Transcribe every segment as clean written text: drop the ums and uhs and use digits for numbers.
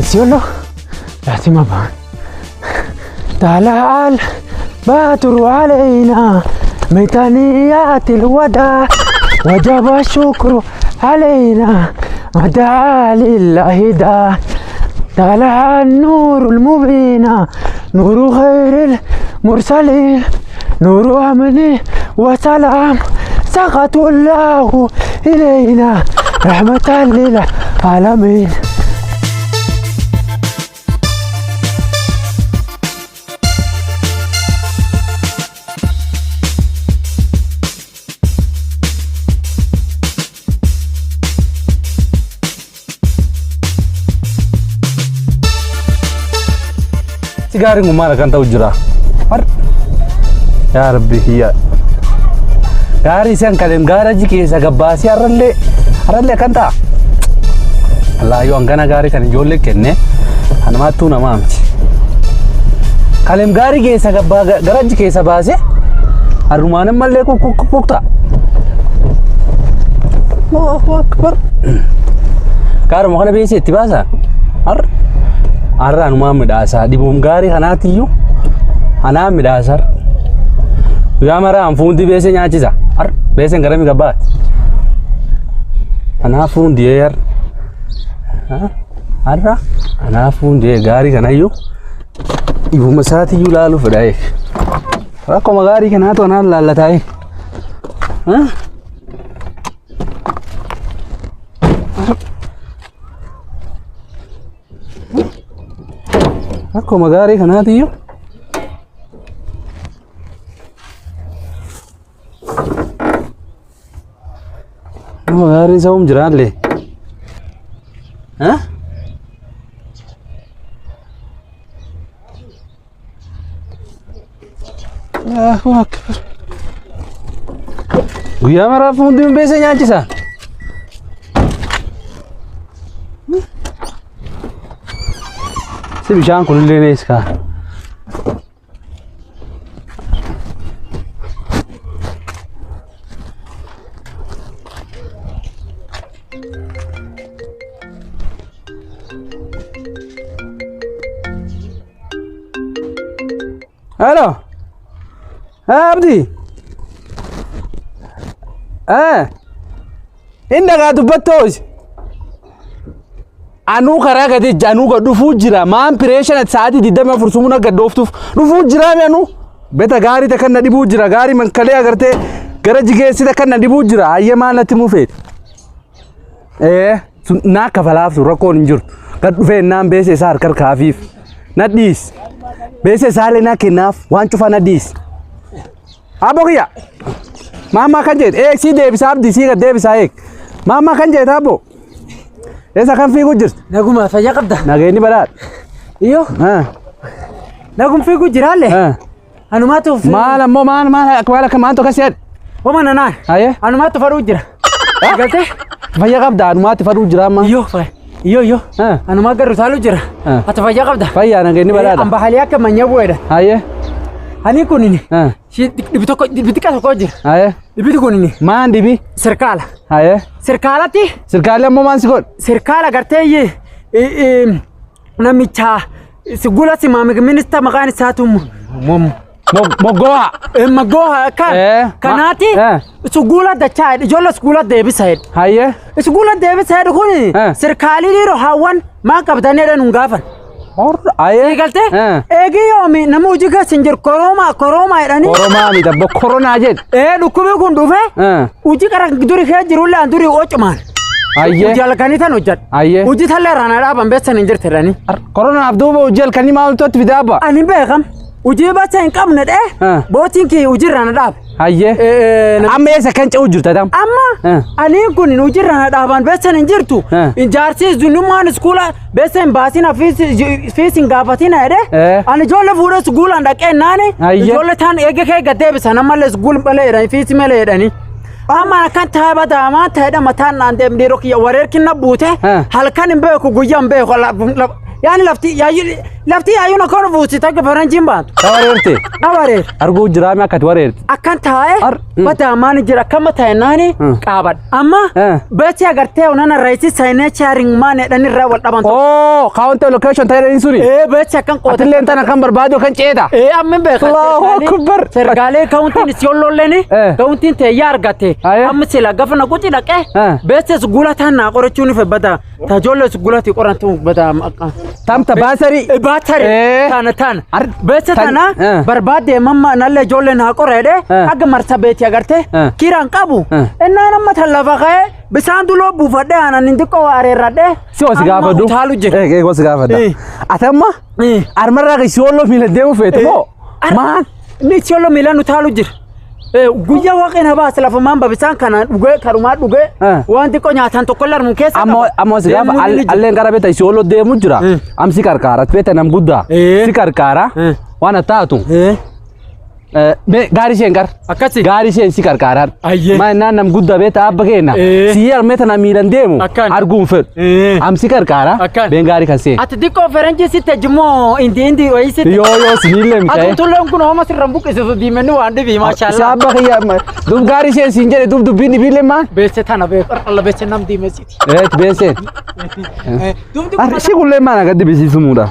Isiolo lazima baan. طلع البدر علينا من ثنيات الوداع وجب الشكر علينا ما دعا لله داع طلع النور المبين نور خير المرسلين نور أمن وسلام سقط الله إلينا رحمة للعالمين. Gaariin kun maal akkan ta'u jira? Har. Yaa Rabbi kiyya. Gaarii isaan kaleem gaaraji keessa gabbaasii har'allee har'allee akkan ta'a. Allaa yoo hangana gaarii kan ijoollee kenne anumaattuu namaa miti. Kaleem gaarii keessa gabbaa garaji keessa baasee har'umaan ammallee kuk ta'a. Allahu akbar. Gaaruma kana beesee itti baasaa? Har'a. Har'a anumaan midhaasaa dhibuun gaarii kanaatiyyuu anaan midhaasar. Guyyaa maraa an fuundi beesee nyaachisa. Har'a beeseen garami gabbaati. Anaa fuundi har'a. Har'a anaa fuundi gaarii kanayyuu dhibuma isaatiyyuu laaluu fedha eeg. Rakkoma gaarii kanaatu anaan laallataa eeg. Akkuma gaarii kanaatiyyuu. Nama gaariin sa'uum jiraallee. Allahu akbar. Guyyaa maraaf hundi beesee nyaachisa. Si bishaan kunillee ni iskaa. Hello. Abdi. Inni dhagaa dubbattoos. Anuu karaa gadi anuu gad dhufuu jira. Maan pireeshan ati sa'aatii 24 sumuna gad dhooftuuf dhufuu jira mi anuu. Beta gaarii takkan na dhibuu jira. Gaarii mankalee agartee gara jigeessi takkan na dhibuu jira. Hayyee maal natti mufeeti. Ee sun naa kafalaaf sun rakkoon hin jirtu. Gad dhufee naan beese isaa harkar kaafiif. Na dhiis. Beese isaallee naa kennaaf waan cufa na dhiis. Abbo kiyya. Maammaa kan jedhe eeg sii deebisa abdii sii gad deebisa eeg. Maammaa kan jedhe abbo. Eessa kan fiiguu jirti? Naguma fayyaa qabda. Nageenyi badhaadha. Iyyoo nagum fiiguu jiraalle. Anumaatu Maal ammoo maal maal maal akka maaltu akkas jedhe? Homa nanaan. Haye. Anumaatu fadhuu jira. Galtee? Fayyaa qabda anumaatti fadhuu jira amma. Iyyoo iyyoo iyyoo. Anumaa garuu taaluu jira. Ati fayyaa qabda. Fayyaa nageenyi badhaadha. An bahalii akka manya bu'eedha. Haye. Ani kunini. Dhibi tokko dhibi xiqqaa tokko jira. Haye. Dhibiti kunini. Maan dhibi? Sirkaala. Haye. Sirkaalatti. Sirkaalli ammoo maan si godhe? Sirkaala gartee namicha gula simaamik minista maqaan isaatu Moggooha. Moggooha kan kanaati suguula dachaa ijoollee suguula deebisa jedhe. Hayyee. Suguula deebisa jedhu kun sirkaalii dhiiroo hawwan maan qabdanii jedhan nun gaafan. Hayyee. Galtee eegi yoomi nama hojii keessa hin jiru koroomaa koroomaa jedhanii. Koromaa miti abbo koronaa jedhe. Ee dhukkubi kun dhufe hojii qara duri kee jirullee an durii ocumaan. Hayyee. Hojii halkanii tan hojjedha. Hayyee. Hojii tallee irraa na dhaaban beessan hin jirti jedhanii. Koronaaf duuba hojii halkanii maaltu itti fidaa abba? Ani beekam. Hojii bacha hin qabne dhee. Bootiin kee hojii irraa na dhaabe. Hayyee. Amma eessa kan ce'u jirta tam? Amma ani kun hojii irraa na dhaaban beessan hin jirtu. Ijaarsi zunnummaan iskuula beessa hin baasin fiis hin gaafatin jedhee. Ani ijoollee fuudhee iskuulaan dhaqee naani. Ijoollee taan eege kee gad deebisan ammallee iskuul malee jedhanii fiis malee jedhanii. Amma akkan taaba daamaa ta'edha mataan naan deem dhiiroo kiyya wareerkin na buute halkan hin beeku guyyaa hin beeku yaani lafti Lafti yaayyuun akkan fuusi takka faranjiin baatu. Ta wareerte. Na wareer. Arguu jiraame akkati wareerte. Akkan taa'e bata ammaan jira akkama ta'e naani qaabadha. Amma beechi agartee onana raayisi saayinee chaaring maan jedhan irraa wal dhaban. Oo kaawwante location ta'e jedhanii suni. Ee beechi akkan qoota. Atillee tana kan barbaadu kan ceeta. Ee amma beeka. Allahu akbar. Sergaalee kaawuntiin isiyoolloolleen kaawuntiin teeyyaa argatte. Amma sila gafa na quci dhaqee beechi gulataan naa qorachuun ife bata. Tajoollee gulati qorantu bata. Tamta baasarii. Baatari. Tana tana. Beecha tana barbaadde mamma nalle ijoollee naa qoreedhe akka marsa beeti agarte kiraan qabu. Innaan amma tan lafa ka'ee bisaan duloo buufadhe aanan hin xiqqoo areerradhe. Si wasi gaafadhu. Utaalu jira. Ee wasi gaafadha. Ati amma armarraa kan siyooloo miila deemu feetu moo? Maal? Inni siyooloo miilaan utaalu jira. Guyyaa waaqeen habaas lafa maamba bisaan kana dhugee karumaa dhugee waan xiqqoo nyaatan tokko larmu keessa qaba. Amma si gaafa alleen gara beekta siyooloo deemu jira. Am si qarqaara beekta nam guddaa. Si qarqaara waan taatu. Gaarii isheen gar. Akkasi. Gaarii isheen si qarqaaraan. Maa innaan nam guddaa beekta abba keenya. Si armee tana miilan deemu arguun fedhu. Am si qarqaara. Been gaarii kan seen. Ati xiqqoo ferenjii sitte jimoo indi indi wayii sitte. Yoo yoo siniillee miti. Ati tulleen kun hooma sirra buqqisisu diimenni waan dhibii maashaallah. Si abba kiyya dub gaarii isheen siin jedhe dub dubbiin dhibiillee maal? Beesse tana beeku qarqalla beesse nam diimessiti. Eet beesseen. Ishii kullee maal akka dibisiisumuudha.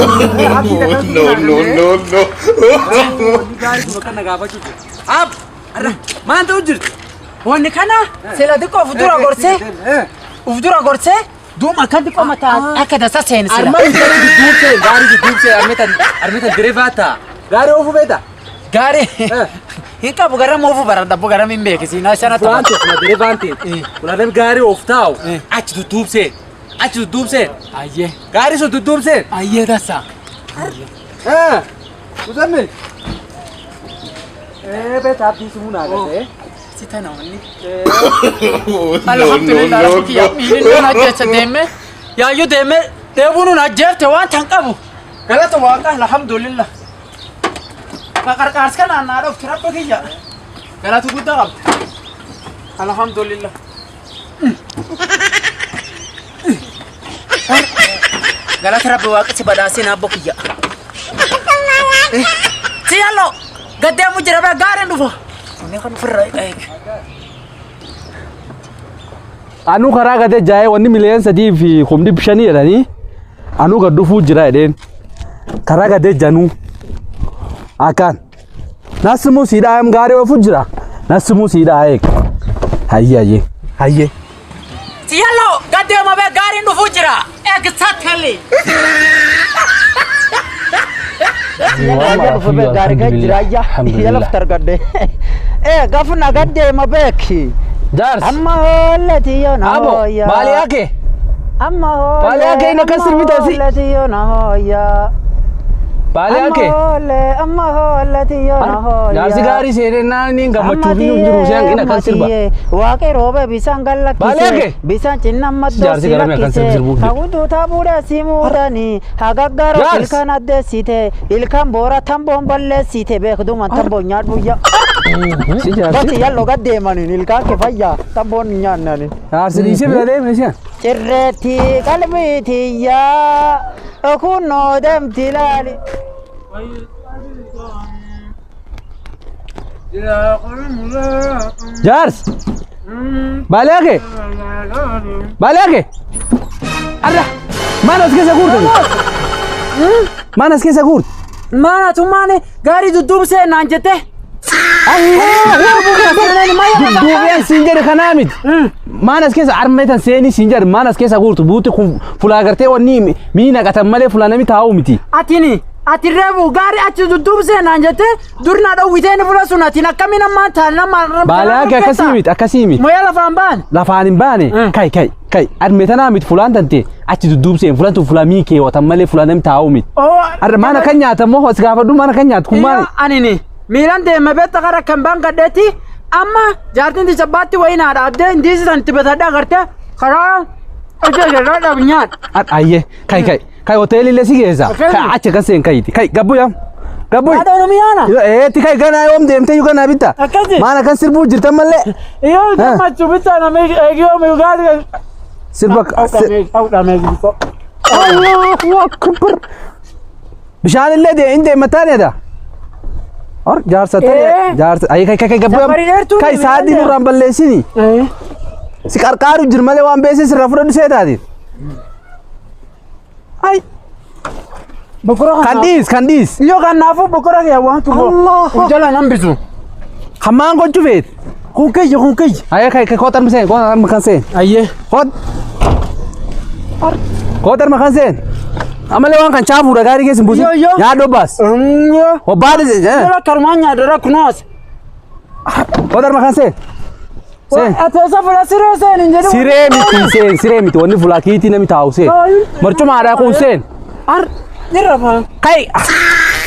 No, no, no, no. Ab, maal ta'u jirti? Wanni kana sila xiqqoo of dura gorsee of dura gorsee duuma akka xiqqoo mataa akka dasa seen sila. Armaan gaarii dudduubsee gaarii dudduubsee armeetan direefaa ta'a. Gaarii oofuu beektaa? Gaarii hin qabu gara moofuu baradha abbo gara min beekisiin ashana ta'a. Waan tokko direefaan ta'e fulaan gaarii oof taa'u achi dudduubsee achi dudduubsee. Ayyee. Gaarii sun dudduubsee. Ayyee dasa. Muzammil. Beektaa abdii sumuu naa gatee. Si tana wanni. No, Alhamdulillah no, no, rabbi kiyya miilli nun ajjeessa deeme yaayyuu deeme deebuu nun ajjeefte waan tan qabu galata waaqa alhamdulillah. Ka qarqaars kanaan naa dhofti rabbi kiyya galata guddaa qabda. Alhamdulillah. Galata rabbi waaqa si badhaasee naabbo kiyya. Si yalloo gaddeemu jira bee gaariin dhufa. Inni kan ofirraa eege. Anuu karaa gatee jaa'ee wanni 3,500,000 jedhanii anuu gad dhufuu jira jedheen. Karaa gatee januu akkaan. Nasimuu siidhaa gaarii oofuu jira. Nasimuu siidhaa eeg. Hayyee hayyee hayyee. Si yalloo gaddeema bee gaariin dhufuu jira. Exactly. Gafna gaddeema beeki. Jaars. Amma hollati yoo na Abo hooya. maali yake? Amma holle. Maali yake inni akkas sirbita si? Hollati yoo na hooya. Maali yake? Amma holle amma hollati yoo na hooya. Jaarsi gaarii seenee naanni gammachuu fi hin jiru seen inni akkas sirba. Waaqee roobe bisaan Maali yake? gallakkise. Bisaan cinna maddoo Jaarsi si garamee akkan lakkise. sirbu jira. Hawwituu taabuudhaa si muudanii. Hagaggaroo Jaars. ilkaan addeessite. Ilkaan boora tamboon balleessite. Beekdumaan tamboon nyaadhu ya. Si jaarsi. Bati yalloo gad deemaniin ilkaan kee fayyaa tamboon hin nyaannaniin. Jaarsi dhiisee bira deeme seen. Cirreetti qalbii tiyyaa kunnoo deemti ilaali. Jaars. Maali yake? Maali yake? Arra. Maal as keessa guurte? Maal as keessa guurte? Maana tummaani gaarii dudduubsee naan jette. Dudduubeen siin jedhe kanaa miti. Maan as keessa armeetan seenii siin jedhe maan as keessa guurtu buuti kun fulaa gartee wanni mii naqatan malee fulaa namni taa'u miti. Atini ati reefu gaarii achi dudduubsee naan jette dur na dhowwitee ni fula sun atiin akkamiin ammaan taane nama. Baalaa kee akkasii miti akkasii miti. Moyaa lafaan baan. Lafaan hin baane kai kai kai armeetanaa miti fulaan tante achi dudduubseen fulaan tun fulaa mii keewwatan malee fulaa namni taa'u miti. Arra maana kan nyaatan moo as gaafadhu maana kan nyaatu kun maali? Anini miilan deeme beekta kara kan baan gadheetti amma jaartiin tisabbaatti wayii naa dhaabdee indiisi san itti bitadhee agartee karaa hojii irraa dhabu nyaadha. Ayyee kai kai kai hoteelillee si geessa. Kai achi kan seen kayti kai gabbu yaam. Gabbu. Haadha Oromiyaana. Eetti kai ganaa yoom deemtee iyyuu ganaa bitta. Akkasi. Maana kan sirbuu jirtan malee. Yoo gammachuu bitta nama eegiyoo miugaati. Sirba. Allahu akbar. Bishaan illee dee hin deemmataa ni ada. Or jaarsa ta'e jaarsa ayi kai kai gabbaa Safarii dheertuu kai ni sa'aatii danda'u. nurraan balleessini. Si qarqaaru jir malee waan beeksisa sirraa fudhadhu seetaati. Ay. Bokora Kan dhiis kan dhiis. Yoo kanaafuu bokora kee waan tufu. Allah. Jala nan bisu. Hammaan gochuu feet. Kun kiyya kun kiyya. Ayi kai kai kootan seen kootan kan seen. Ayyee. Koot. Kootan makan seen. Amalee waan kan chaafuudha gaarii keessa hin buusin. Yoo, yoo. Nyaadhu obbaas. Obbaadis. Jala karumaan nyaadara kunuas. Kootan makan seen. Seen. Ati isa fula siree seen hin jedhu. Siree miti seen siree miti wanni fulaa kiitii namni taa'u seen. Marcumaadhaa kun seen. Ar irra faa. Kai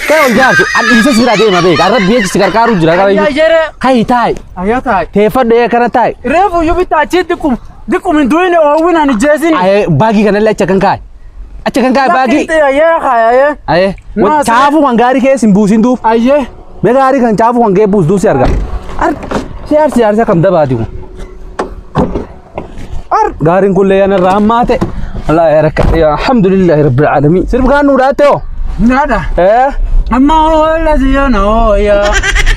kai ol jaarsu an dhiise si bira deema beeka arra biyya si gargaaru jira Ayyaa jere. Kai taa'i Ayyaa taa'i. teeffadhu ee kana taa'i. Reefu iyyuu bitta achii diqqum diqqum hin du'in oowwin ani jeesini. Ayee baagii kanallee acha kan kaa'i. Acha kan kaa'i baagii. Ayyee kaa'i ayyee. Ayee Naa chaafuu kan gaarii keessa hin buusin duuf. Ayyee. Mee gaarii kan chaafuu kan gee buus duuf si arga. Ar siyaarsi siyaarsi akkam dabaati kun. Ar gaariin kun leeyyan irraa ammaa ta'e. Allah ya rakka ya alhamdulillahi rabbil alamin. Sirbi kaan nuu dhaatte hoo? Nyaadha. Eh? Amma hoola siya na hooya.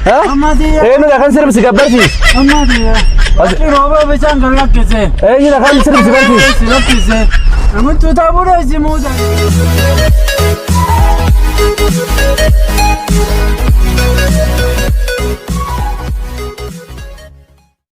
Eh? Amma siya. Eenyudha kan sirbi si gabbarsiis? Amma siya. Bakki rooba bishaan kan lakkise. Eenyudha kan sirbi si barsiis? Si lakkise. Namoota taabura si muuza.